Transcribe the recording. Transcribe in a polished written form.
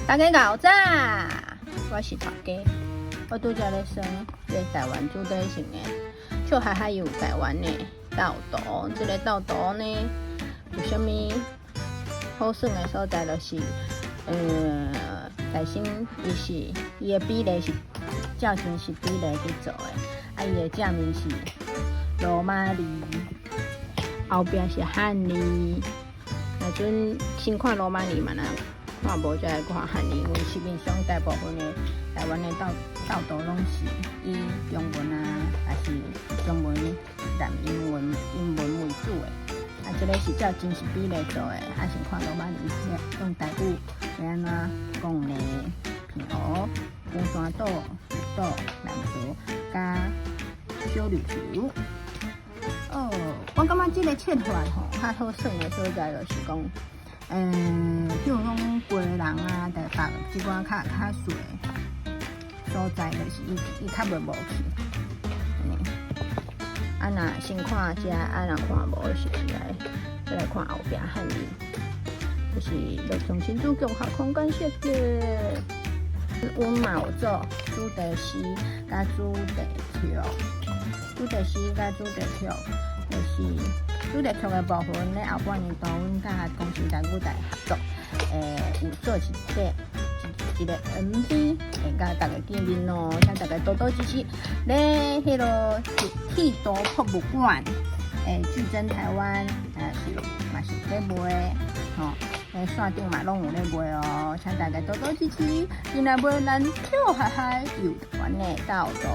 大家𠢕早，我是頭家，我拄才咧耍這個台灣主題性的笑嗨嗨遊台灣的鬥圖，這個鬥圖呢有啥物好耍的所在？就是，大星伊是伊的比例是照真實比例去做的，啊，伊的正面是羅馬字，後壁是漢字。若陣先看羅馬字嘛，若看無才來看漢字，因為市面上大部分的台灣的鬥鬥圖攏是以中文啊，抑是中文含英文英文為主的。啊，這個是照真實比例做的，啊，先看羅馬字，用台語欲按怎講呢？平湖、龜山島、綠島、南投佮小琉球。哦，我感覺這個切法吼，較好耍的所在就是講，比如講基隆啊、台北這寡較較細的所在，就是伊伊較袂無去。按呢，啊若先看這，啊若看無時陣來再來看後壁漢字，就是樂從新竹共學空間設計。阮嘛有做主題詩佮主題曲，主題詩佮主題曲，就是主題曲的部分咧，後半年度阮佮公司台語台合作，有做一個一一個 MV，會佮大家見面咯，請大家多多支持。咧，彼个剃刀博物館，巨珍台灣，是嘛是咧賣，吼。線頂嘛攏有咧賣哦，請大家多多支持。今仔買咱笑嗨嗨遊台灣的鬥圖。